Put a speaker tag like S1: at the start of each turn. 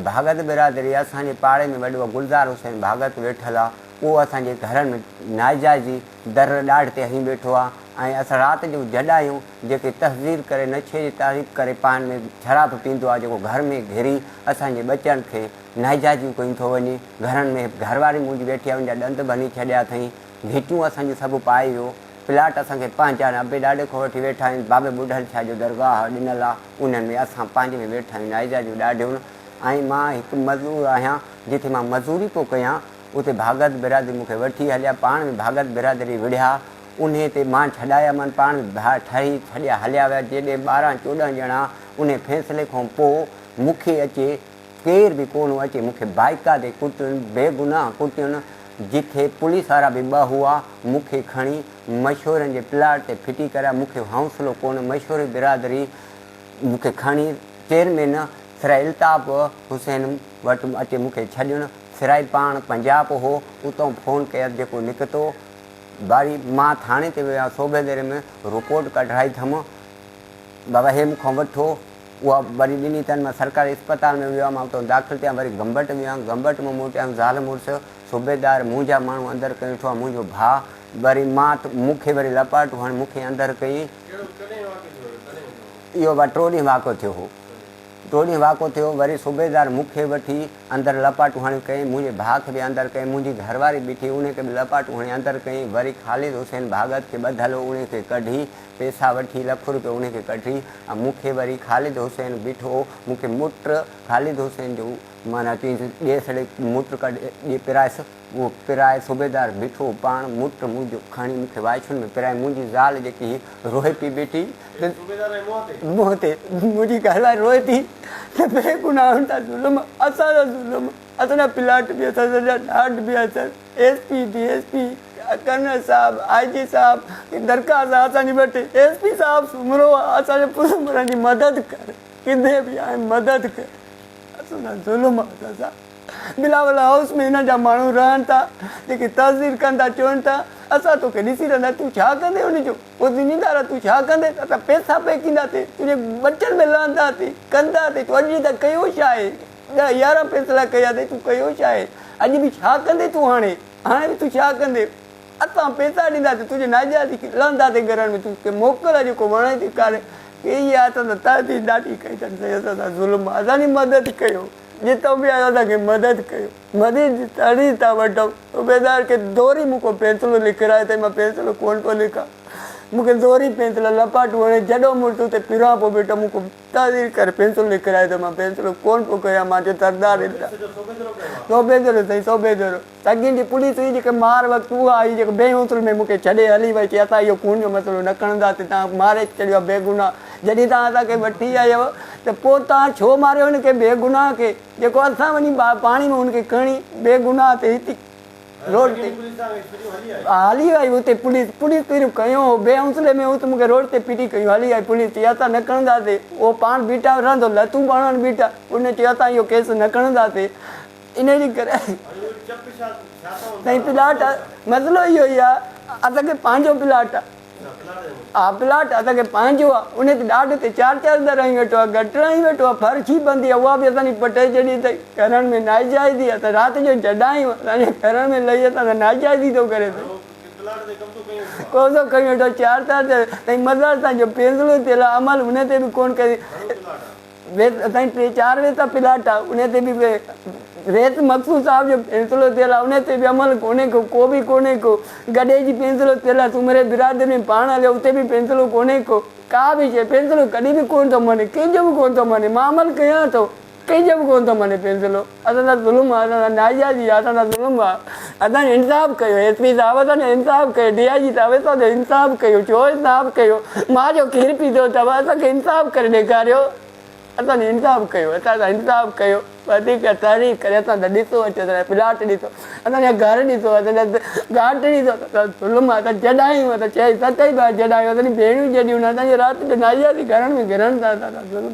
S1: ڀاڳت برادري اسان جي پاڙي ۾ وڏو گلزار حسين ڀاڳت ويٺل آ اهو اسان جي گهرن ۾ ناجائزي در ڏاڍ تي هنئي ويٺو آ ۽ اسان رات جو جڏ آهيون جيڪي تحذير ڪري نشي جي تعريف ڪري پان ۾ شراب پيندو آ جيڪو گهر ۾ گهري اسان جي ٻچن کي ناجائزيون ڪيون ٿو وڃي گهرن ۾ گهر واري منهنجي ويٺي آ ان جا ڏند ڀڃي ڇڏيا اٿئين گهٽيون اسان جون سڀ پائي ويو پلاٽ اسان کي پنهنجا آهن ابي ڏاڏي کان وٺي ويٺا آهيون بابي ٻڍل شاهه جو درگاهه ڏنل آ انهن ۾ اسان پنهنجي ۾ ويٺا آهيون ناجائزيون ڏاڍيون ۽ مان هڪ مزور آهيان جتي مان مزوري پيو ڪيان اتي ڀاڳت برادري مون کي وٺي هليا، پاڻ ۾ ڀاڳت برادري وڙهيا، انهي تي مان ڇڏايا من پاڻ ۾ ڀاء ٺهي ڇڏيا هليا ويا، جيڏي 12 14 ڄڻا انهي فيصلي کان پوء مون کي اچي ڪير به ڪونه اچي مون کي بائيڪا تي ڪٽين، بيگناهه ڪٽين، جٿي پوليس وارا به ٻه هئا، مون کي کڻي مشهورن جي پلاٽ تي ڦٽي ڪريا، مون کي حوصلو ڪونه، مشهوري برادري مون کي کڻي چيئرمين سرائي الطاف حسين وٽ اچي مون کي ڇڏڻ. سرائي پاڻ پنجاب هو، اتئون فون ڪيس جيڪو نڪتو. باري مان ٿاڻي تي ويو آهيان، صوڀيدري ۾ رپورٽ ڪڍرائي ٿم. بابا هي مون کان وٺو. اها وري ڏني تن. مان سرڪاري اسپتال ۾ ويو آهيان، مان اتئون داخل ٿيان، وري گمبٽ ويو آهيان، گمبٽ مان موٽيو آهيان، زال مڙس صوبيدار منهنجا ماڻهو اندر ڪيون ويٺو آهي، منهنجو ڀاء وري مان مون کي وري لپاٽون هڻي مون کي اندر ڪيائين. اهو وا ٽيون ڏينهن واقعو ٿيو هو. ٽيون ڏينهن واقعو ٿيو، وري صوبيدار مون کي وٺي اندر لپاٽون هڻي ڪيائين، منهنجي ڀاء کي به اندر ڪيائين، منهنجي گهرواري بيٺي انهي کي به لپاٽون هڻي اندر ڪيائين، وري خالد حسين ڀاڳت کي ٻڌل هو انهي کي ڪڍي پيسا وٺي لک روپيو انهي کي ڪڍي ۽ مون کي وري خالد حسين بيٺو هو مون کي مٽ خالد حسين جو معنيٰ چيائينس ڏي سڙي مٽ ڪڍ ڏي پرائس اهو پرائي صوبيدار بيٺو هو پاڻ مٽ منهنجو کڻي مون کي وائڇن ۾ پرائي منهنجي زال جيڪي هئي روئي پئي بيٺي ته منهن تي منهنجي گهر واري روئي ٿي ته بي گناهن سان ظلم اسان سان ظلم اسان جا پلاٽ به اسان جا ڏاڍ به اسان S P D S P colonel صاحب آء جي صاحب درخواست آهي اسان جي وٽ ايس پي صاحب سومرو آهي اسان جي سومرن جي مدد ڪر ڪٿي به آهي مدد ڪر اسان سان ظلم آهي اسان سان. بلاول هائوس ۾ هن جا ماڻهو رهن ٿا، جيڪي تحذير ڪن ٿا، چون ٿا، اسان توکي ڏسي رهندا، تون ڇا ڪندين ان جو؟ او زميندار تون ڇا ڪندين؟ اسان پئسا پيڪينداسين، تنهنجي ٻچن ۾ لهنداسين، ڪنداسين، تون اڄ تائين ڪيو ڇا آهي؟ ڏهه 11 فيصلا ڪيا اٿئي، تون ڪيو ڇا آهي؟ اڄ به ڇا ڪندين تون هاڻي؟ هاڻي به تون ڇا ڪندين؟ اسان پئسا ڏينداسين، تنهنجي ناجائزي لهنداسين گهرن ۾، تون موڪل جيڪو وڻئي ٿي ڪر. اهي اسان سان تحذير ڏاڍي ڪئي اٿن سائين، اسان سان ظلم آهي، اسان جي مدد ڪيو. جتان به آيو اسان کي مدد ڪيو. مدد جي تڙي تان وٺو. صوبيدار کي زوري مون کان فيصلو لکرايو اٿئي مان فيصلو ڪونه پيو لکان. مون کي زوري فيصلو لپاٽون هڻي جڏو مڙس اتي پران پيو بيٺو مون کان تحرير ڪري فيصلو لکرايو اٿئي مان فيصلو ڪونه پيو ڪيان مان چيو سردار صوبيدرو سائين صوبيدرو سگين جي پوليس هئي جيڪي مار وقت اها آئي جيڪي بي حوصلي ۾ مون کي ڇڏي هلي وئي چي اسان اهو خون جو مسئلو نه کڻنداسين توهان ماري ڇڏيو آهي بيگناهه جڏهن توهان اسان کي وٺي آيؤ ته پوء توهان ڇو ماريو هن کي بيگناهه کي جيڪو اسان وڃي پاڻي ۾ هن کي کڻي بيگناهه تي هتي روڊ تي هلي آئي اتي پوليس پوليس پهريون کنيو هو بي حوصلي ۾ هو ته مون کي روڊ تي ڦٽي ڪيون هلي آئي پوليس چي اسان نه کڻنداسين اهو پاڻ بيٺا رهندو لتون پاڻ بيٺا ان چيو اسان اهو ڪيس نه کڻنداسين انهيء جي ڪري سائين پلاٽ مسئلو اهو ئي آهي اسان کي پنهنجو پلاٽ آهي ها پلاٽ اسان کي پنهنجو آهي ان تي ڏاڍ تي چار چار در هنئي ويٺو آهي گٽر هنئي ويٺو آهي فرشي بندي آهي اها به اسان جي پٽي ڇڏي اٿئي گهرن ۾ ناجائزي اسان رات جو جڏا آهيون اسان جي گهرن ۾ لهي اسان سان ناجائزي ٿو ڪري سائين قبضو ڪيون ويٺو چار چار در سائين مزار سائين جو فيصلو ٿيل آهي عمل ان تي به ڪونه ڪري ويس سائين ٽي چار ويسا پلاٽ آ انهي تي به ريت مقصود صاحب جو فيصلو ٿيل آ انهي تي به عمل ڪونهي ڪو ڪو به ڪونهي ڪو گڏي جي فيصلو ٿيل آ سومري برادري ۾ پاڻ هليو اتي به فيصلو ڪونهي ڪو ڪا به شي فيصلو ڪڏهن به ڪونه ٿو مڃي ڪنهن جو به ڪونه ٿو مڃي مان عمل ڪيان ٿو ڪنهن جو به ڪونه ٿو مڃي فيصلو اسان سان ظلم آ اسان سان ناجائزي آ اسان سان ظلم آ اسان جو انصاف ڪيو ايس پي صاحب اسان جو انصاف ڪيو ڊي I جي صاحب اسان جو انصاف ڪيو ڇو انصاف ڪيو مان جو کير پيتو اٿو اسان کي انصاف ڪري ڏيکاريو اسان جو انصاف ڪيو اسان سان انصاف ڪيو وڌيڪ تحريڪ ڪري اسان ته ڏسو اچو اسان جا پلاٽ ڏسو اسان جا گهر ڏسو اسان جا گهاٽ ڏسو اسان ظلم آ اسان جڏا آهيون اسان چئي ست ئي ٻار جڏا آهيون اسان جي ڀيڻيون جڏيون اسان جي رات جو ناجائزي گهرن ۾ گهرن ٿا اسان سان ظلم.